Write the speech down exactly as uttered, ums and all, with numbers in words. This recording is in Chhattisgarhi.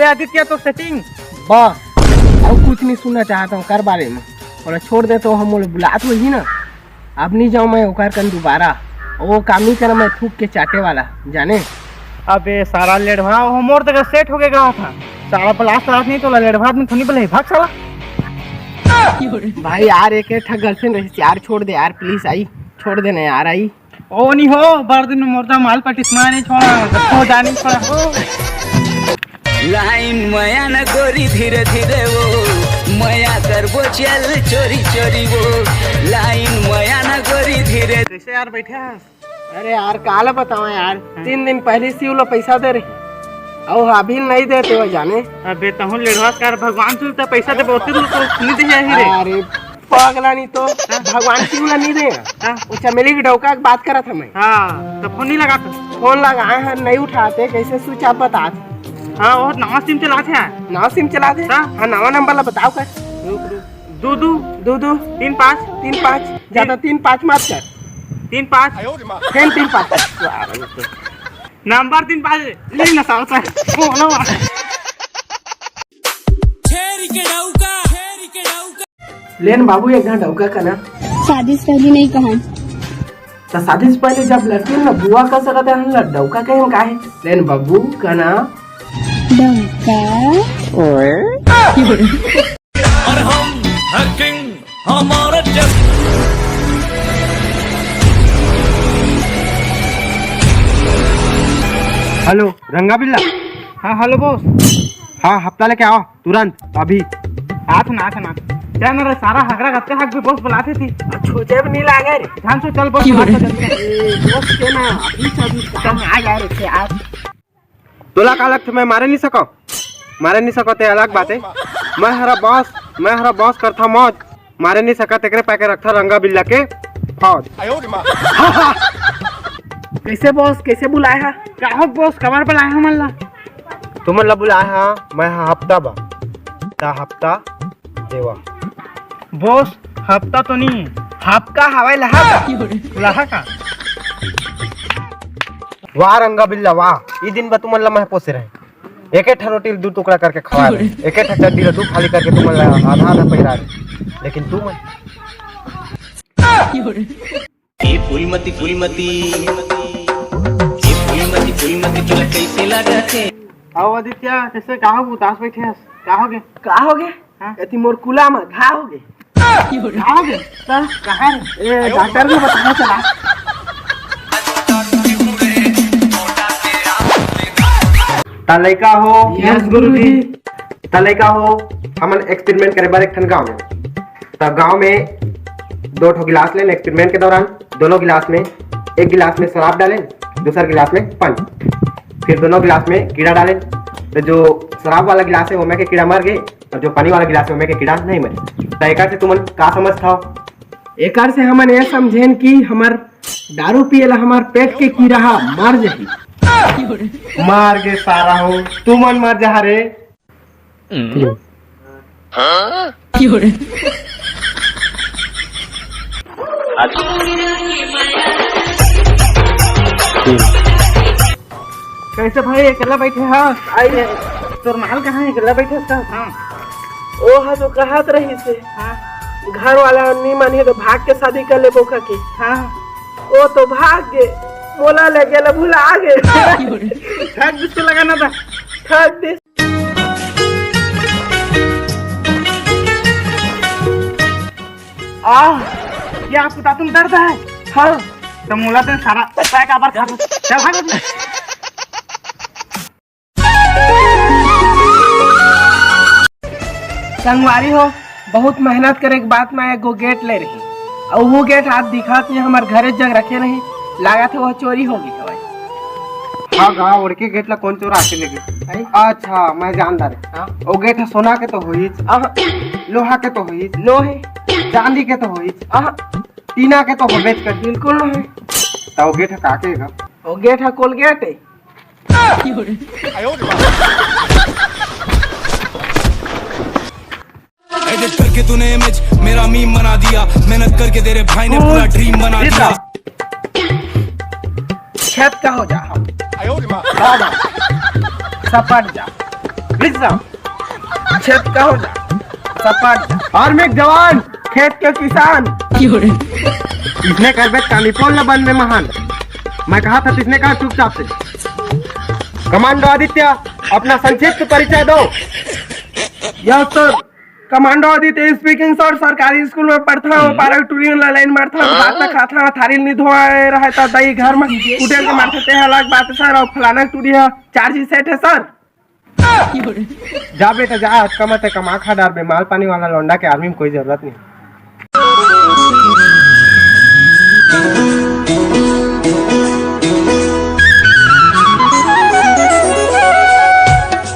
ए आदित्य, तो सेटिंग। बस, अउ कुछ नहीं सुनना चाहता हूँ कर बारे में। ओला छोड़ दे तो हम ओला बुलात होही ना, अब नहीं जाऊँ मैं ओकर कन दोबारा। वो कामी करा मैं थूक के चाटे वाला, जाने। अबे सारा लेढ़वा, वो मोर तक सेट हो गया था। सारा ब्लास्ट रात नहीं तो लेढ़वा आदमी थोड़ी बोले, भाग साला। भाई यार, एक एक ठा गर्लफ्रेंड रही यार, छोड़ दे यार, प्लीज आई, छोड़ देना यार, आई। ओ नहीं हो, बड़ दिन में मोरता माल पटिस में नहीं छोड़ा, हो जानी छोड़ा हो। लाइन मया न गोरी धीरे धीरे वो, मया करबो चल चोरी चोरी वो, लाइन मया न गोरी धीरे। कैसे यार बैठे हैं? अरे यार, काला बतावा यार, तीन दिन पहले शिव लो पैसा दे रही, अउ अभी नहीं देते हो जाने। अबे तहु लेढ़वा कर भगवान तू तो पैसा दे, बहुत तो नहीं दे ही रे। अरे पगला नहीं तो, भगवान शिव ला नहीं दे। हाँ। वो चमेली के डौका के बात करा था मैं। हाँ, तो फोन नहीं लगा तो। फोन लगाए हैं, नहीं उठाते, कैसे स्विच ऑफ बता। हाँ, वो नवा सिम चलाते हैं। नवा सिम चलाते हैं? हाँ। हाँ, नवा नंबर ला बताओ कर। रुक, रुक। दो दो। दो दो। तीन पाँच। तीन पाँच। ज्यादा तीन पाँच मत कर। तीन पाँच। फेन तीन पाँच। नंबर तीन पाँच। ले ना साला सा। बोलो। लेन बाबू, एक घंटा डौका कना। शादी से पहले नहीं कहा। तो शादी से पहले जब लड़की ना बुआ कह सकते हैं, हम डौका कहे हम काहे? लेन बाबू कना। डौका। ओए। और हम है किंग, हमारा जग। हेलो, रंगा बिल्ला। हाँ, हेलो बॉस। हाँ, हफ्ता लेके आओ तुरंत, अभी। आथ ना, आथ ना। क्या ना रे, सारा हगरा गत्ते हग भी बॉस बुलाते थी। छोटे भी नहीं लागे रे। ध्यान से चल बॉस, बुलाते जल्दी। ए, बॉस के ना, अभी से अभी काम आ जाए रे, आज। तोला का लगथे मैं मारे नहीं सको? मारे नहीं सको ते अलग बात है। मैं हरा बॉस, मैं हरा बॉस करथा मौज। मारे नहीं सका तेकरे पाके रखथा रंगा बिल्ला के फौज। कैसे बॉस, कैसे बुलाए हा? का हो बॉस, कबर बुलाए हा मन ला? तुमन ला बुलाए हा, मैं हा हफ्ता बा। ता हफ्ता देवा। बॉस, हफ्ता तो नहीं, हापका हवाई लहा का? लहा का? वाह रंगा बिल्ला वाह, ई दिन बा तुमन ला मैं पोसे रहे। एक एक ठा रोटी दू टुकड़ा करके खवा रहे, एक एक ठा चड्डी ला दू फाली करके तुमन ला आधा आधा पहिरा रहे, लेकिन तुमन ए फूलमती, फूलमती, ए फूलमती, फूलमती, तोला कैसे लागत हे? आओ आदित्य, कैसे, का हो उदास बैठे हस? का हो गे? का हो गे? हाँ? एती मोर कुला म घा हो गे। घा हो गे? त कहाँ रे? ए, डॉक्टर ने बताया चला। त लइका हो, यस गुरुजी। त लइका हो, हमन एक्सपेरिमेंट करे बर एक ठन गाँव में। त गाँव में दो ठो गिलास लेन एक्सपेरिमेंट के दौरान। दोनों गिलास में, एक गिलास में शराब डालेन, दूसर गिलास में पानी। फिर दोनों गिलास में कीड़ा डालेन, तो जो शराब वाला गिलास है, ओमे के कीड़ा मर गे, और जो पानी वाला गिलास है, ओमे के कीड़ा नहीं मरे। तो एकर से तुमन का समझथव? एकर से हमन ये समझेन कि हमर दारू पिए ला हमर पेट के कीड़ा हा मर जाही। मार गे सारा हो, तुमन मर जहा रे। कैसे भाई, अकेला बैठे हा? आई है। तोर माल कहाँ है, अकेला बैठे हा? हाँ। ओ हा तो कहत रही से। हाँ। घर वाला नहीं मानिए तो भाग के शादी कर ले बोका के। हाँ। ओ तो भाग गे, मोला ले गेला भुला गे। ठग दिस तो लगाना था। ठग दिस। आह, क्या पुता तुम दर्द है? हाँ। तो मोला तो सारा पैसा का बार खा। चल भाग। संगवारी हो, बहुत मेहनत करे के बाद मैं एगो गेट ले रही, अउ वो गेट आज दिखात हे हमर घरे जग रखे रही, लागत हे वो चोरी हो गई हवय। हाँ गा, ओड़के गेट ला कौन चोरा के ले गए? अरे? अच्छा, मैं जान डारे। हाँ? वो गेट ह सोना के तो होईच, आहा। लोहा के तो होईच, नो हे। चांदी के तो होईच, आहा। टीना के तो होबेच कर। बिल्कुल नो हे। त वो गेट ह का के गा? वो गेट ह कोलगेट हे। एडिट करके तूने इमेज मेरा मीम बना दिया, मेहनत करके तेरे भाई ने पूरा ड्रीम बना दिया। छत का हो जा। सपट जा। प्लीज साहब, छेद का हो जा, सपाट जा। आर्मी के जवान, खेत के किसान। इसने करबे त कानीपोल ला बनबे महान। मैं कहा था, इसने कहा चुपचाप से। कमांडो आदित्य, अपना संक्षिप्त परिचय दो। Yes sir, commando Aditya speaking sir, सरकारी स्कूल में पढ़ता हूँ, पारा टूरी ला लाइन मारता हूँ, भात ला खाता हूँ, थारी नी धोए रहे तो दही घर में उठेल के मारते ते अलग बात है सर, और फलाना टूरी है, चार्ज सेट है सर। जा बेटा जा, आज कमा ते कमा खा डारबे, माल पानी वाला लौंडा के आर्मी में कोई जरूरत नहीं।